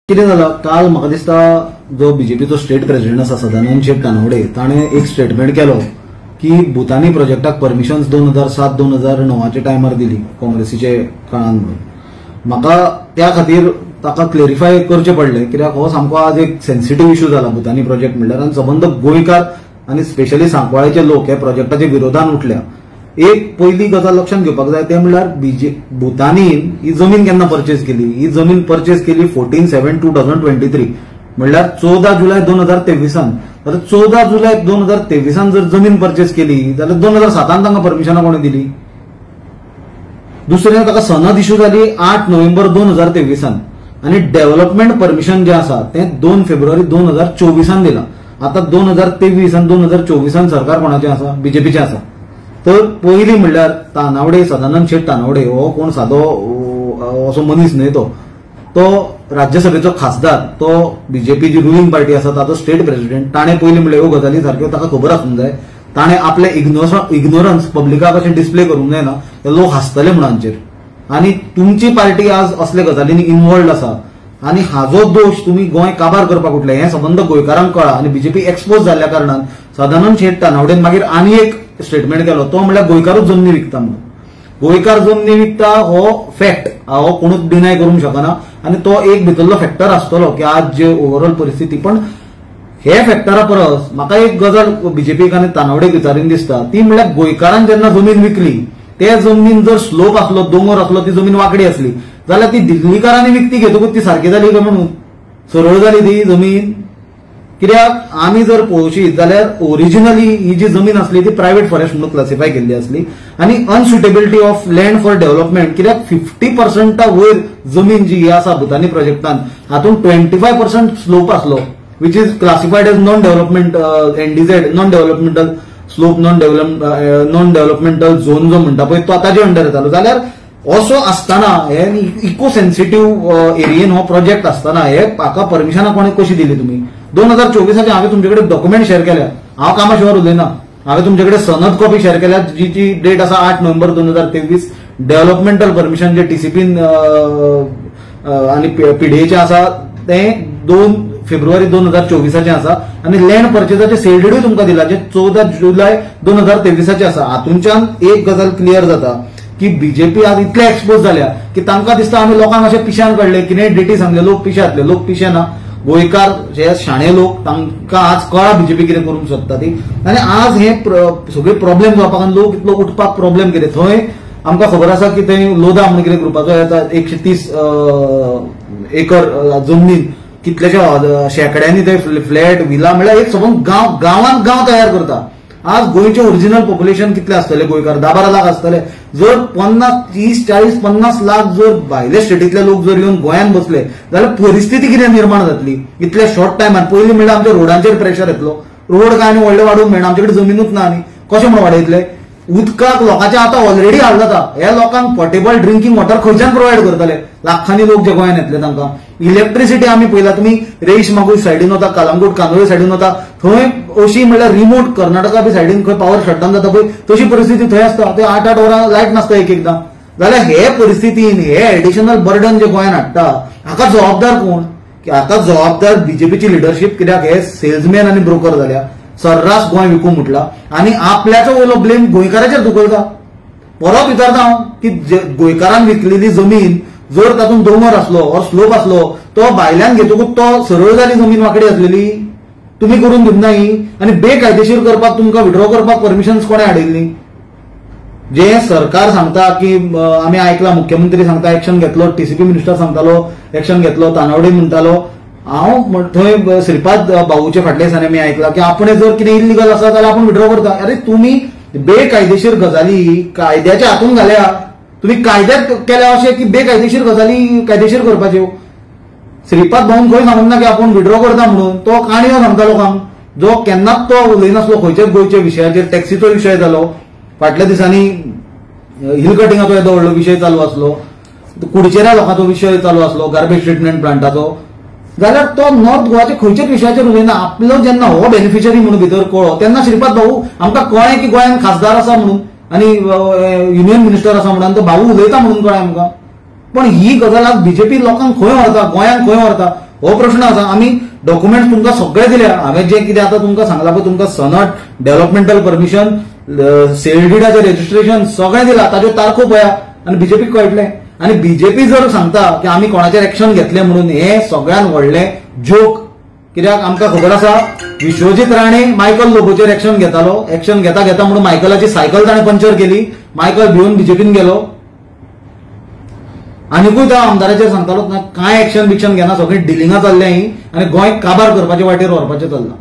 कितें जाला काल म्हाका दिसता जो बीजेपीचो स्टेट प्रेसिडेंट आसा सदानंद शेट तानावडे ताणें एक स्टेटमेंट केलो की भुतानी प्रोजेक्टाक परमिशन्स 2007 2009च्या टायमार दिली काँग्रेसीचे काळान म्हणून. म्हाका त्या खातीर ताका क्लेरिफाय करचें पडलें कित्याक हो सामको आज एक सेन्सिटीव इशू जाला भुतानी प्रोजेक्ट म्हणल्यार आनी सबंद गोंयकार आनी स्पेशली सांकवाळेचे लोक हे प्रोजेक्टाच्या विरोधान उठल्या. एक पयली गजाल लक्षात घेवपाक जाय ते म्हणल्यार भुतानीन ही जमीन केन्ना परचेज केली, ही जमीन परचेज केली 14/7/2023 म्हणल्यार 14 जुलय 2023. आतां 14 जुलय 2023 जर जमीन परचेज केली जाल्यार 2007 तांकां परमिशनां कोणें दिली? दुसरें ताका सनद इश्यू जाली 8 नोव्हेंबर 2023 आनी डेव्हलपमेंट परमिशन जें आसा तें 2 फेब्रुवारी 2024 दिलां. आतां 2023 आनी 2024 सरकार कोणाचें आसा? बीजेपीचें आसा. तर पयलीं म्हणल्यार तानावडे, सदानंद शेट तानावडे हो कोण सादो असो मनीस न्हय, तो तो राज्यसभेचो खासदार, तो बीजेपी जी रुलिंग पार्टी आसा ताचो स्टेट प्रेसिडेंट. ताणें पयलीं म्हणल्यार ह्यो गजाली सारक्यो ताका खबर आसूंक जाय. ताणें आपलें इग्नोरन्स पब्लिकाक अशें डिस्प्ले करूंक जायना, लोक हांसतले म्हणून हांचेर. आनी तुमची पार्टी आज असले गजालींनी इन्वॉल्ड आसा आनी हाजो दोश तुमी गोंय काबार करपाक उठले हें सबंद गोंयकारांक कळ्ळां. आनी बीजेपी एक्सपोज जाल्ल्या कारणान सदानंद शेट तानावडेन मागीर आनी एक स्टेटमेंट केलो, तो म्हणल्यार गोंयकारूच जमनी विकता म्हणून. गोंयकार जमनी विकता हो फॅक्ट, हो कोणूच डिनाय करूंक शकना आनी तो एक भितरलो फॅक्टर आसतलो की आज जे ओवरऑल परिस्थिती. पण हे फॅक्टरा परस म्हाका एक गजाल बीजेपीक आनी तानावडेक विचारीन दिसता ती म्हणल्यार गोंयकारान जेन्ना जमीन विकली ते जमनीन जर स्लोप आसलो, दोंगर आसलो, ती जमीन वांकडी आसली जाल्यार ती दिल्लीकारांनी विकती घेतकूच ती सारकी जाली काय म्हणून सरळ जाली ती जमीन? कित्याक आमी जर पळोवशी जाल्यार ओरिजिनली ही जी जमीन आसली ती प्रायव्हेट फॉरेस्ट म्हणून क्लासिफाय केल्ली आसली आनी unsuitability of land for development कित्याक 50% वयर जमीन जी ही आसा भुतानी प्रोजेक्टान हातूंत 25% स्लोप आसलो which is classified as non development NDZ, non developmental slope, non developmental zone जो म्हणटा पळय तो ताजे अंडर येतालो. जाल्यार असो आसतना हे इको सेन्सिटीव एरियेन हो प्रोजेक्ट आसतना हे हाका परमिशनां कोणें कशी दिली तुमी? 2024 हांवें तुमचे कडेन डॉक्युमेंट शेअर केल्या, हांव कामा शिवाय उलयना. हांवें तुमचे कडेन सनद कॉपी शेअर केल्या जिची डेट आसा 8 नोव्हेंबर 2023. डेव्हलपमेंटल परमिशन जे टीसीपीन आनी पीडीएचें आसा तें 2 फेब्रुवारी 2024 आसा आनी लँड परचेजाचे सेल डीडूय तुमकां दिला जे 14 जुलय 2023 आसा. हातूंच्यान एक गजाल क्लियर जाता की बीजेपी आज इतले एक्सपोज जाल्या की तांकां दिसता आमी लोकांक अशें पिश्यान काडले, कितें डेटी सांगले, लोक पिश्यांतले, लोक पिशे ना. गोंयकार जे शाणे लोक तांकां आज कळ्ळा बीजेपी कितें करूंक शकता ती. आनी आज हे सगळे प्रॉब्लेम जावपाक आनी लोक इतलो उठपाक प्रॉब्लेम कितें, थंय आमकां खबर आसा की थंय लोधा म्हणून कितें ग्रुपाचो येता 130 एकर जमनीन कितल्याशा शेंकड्यांनी थंय फ्लॅट विला म्हणल्यार एक सबंद गांव गांवान गांव तयार करता. आज गोंयचे ओरिजिनल पॉप्युलेशन कितले आसतले गोंयकार? 10-12 लाख आसतले. जर 50, 30, 40, 50 लाख जर भायले स्टेटींतले लोक जर येवन गोंयांत बसले जाल्यार परिस्थिती कितें निर्माण जातली इतल्या शॉर्ट टायमान? पयलीं म्हणल्यार आमच्या रोडांचेर प्रेशर येतलो, रोड काय आनी व्हडले वाडोवंक मेळना, आमचे कडेन जमिनूच ना आनी कशें म्हण वाडयतले? उदकाक लोकांचे आतां ऑलरेडी हाल जाता. ह्या लोकांक पोर्टेबल ड्रिंकींग वॉटर खंयच्यान प्रोवायड करतले? लाखांनी लोक जे गोंयांत येतले तांकां. इलेक्ट्रिसिटी आमी पळयला, तुमी रेश मागूल सायडीन वता, कलंगूट कांदोळे सायडीन वता, थंय अशी म्हणल्यार रिमोट कर्नाटका बी सायडीन खंय पावर शटडावन जाता पळय तशी परिस्थिती थंय आसता. थंय 8-8 वरां लायट नासता एक एकदां. जाल्यार हे परिस्थितीन हे एडिशनल बर्डन जे गोंयांत हाडटा हाका जबाबदार कोण? हाका जबाबदार बीजेपीची लिडरशीप. कित्याक हे सेल्समॅन आनी ब्रोकर जाल्या, सर्रास गोंय विकूंक म्हटला आनी आपल्याचो वयलो ब्लेम गोंयकाराचेर धुकलता. परत विचारता हांव की गोंयकारान विकलेली जमीन जर तातूंत दोंगर आसलो ऑर स्लोप आसलो तो भायल्यान घेतकूच तो सरळ जाली जमीन वांकडी आसलेली तुमी करून दिवंक ना ही आनी बेकायदेशीर करपाक तुमकां विड्रॉ करपाक परमिशन्स कोणें हाडिल्ली? जे सरकार सांगता की आमी आयकला मुख्यमंत्री सांगता एक्शन घेतलो, टीसीपी मिनिस्टर सांगतालो एक्शन घेतलो, तानावडे म्हणटालो. हांव थंय श्रीपाद भाऊचे फाटल्या दिसांनी आमी आयकला की आपणे जर कितें इल्लिगल आसा जाल्यार आपूण विड्रॉ करता. अरे तुमी बेकायदेशीर गजाली कायद्याच्या हातून घाल्या, तुमी कायद्यात केल्या अशें की बेकायदेशीर गजाली कायदेशीर करपाच्यो. श्रीपाद भाऊन खंय सांगूंक ना की आपूण विड्रॉ करता म्हणून, तो काणयो सांगता लोकांक जो केन्नाच तो उलयनासलो खंयच्याच गोंयच्या विशयाचेर. टॅक्सीचो विशय जालो, फाटल्या दिसांनी हिल कटिंगाचो येदो व्हडलो विशय चालू आसलो, कुडचेऱ्या लोकांचो विशय चालू आसलो, गार्बेज ट्रिटमेंट प्लांटाचो. जाल्यार तो नॉर्थ गोवाच्या खंयच्याच विशयाचेर उलयना. आपलो जेन्ना हो बेनिफिशरी म्हणून भितर कळ्ळो तेन्ना श्रीपाद भाऊ आमकां कळ्ळें की गोंयांत खासदार आसा म्हणून आनी युनियन मिनिस्टर आसा म्हणून तो भाऊ उलयता म्हणून कळ्ळें आमकां. पण ही गजाल आज बीजेपी लोकांक खंय व्हरता, गोंयांक खंय व्हरता? हो प्रश्न आसा. आमी डॉक्युमेंट तुमकां सगळे दिल्या. हांवें जें कितें आतां तुमकां सांगलां पळय, तुमकां सनट, डेव्हलपमेंटल परमिशन, सेल डिडाचें रजिस्ट्रेशन सगळें दिलां, ताच्यो तारखो पळया आनी बीजेपीक कळटलें. आनी बीजेपी जर सांगता की आमी कोणाचेर एक्शन घेतलें म्हणून, हें सगळ्यान व्हडलें जोक. कित्याक आमकां खबर आसा विश्वजीत राणे मायकल लोबोचेर एक्शन घेतालो, एक्शन घेता घेता म्हणून मायकलाची सायकल ताणें पंक्चर केली, मायकल भिवन बीजेपीन गेलो. आनिकूय त्या आमदाराचेर सांगतालो ना कांय एक्शन बिक्शन घेना, सगळीं डिलिंगां चल्ल्या ही आनी गोंय काबार करपाचे वाटेर व्हरपाचें चल्लां.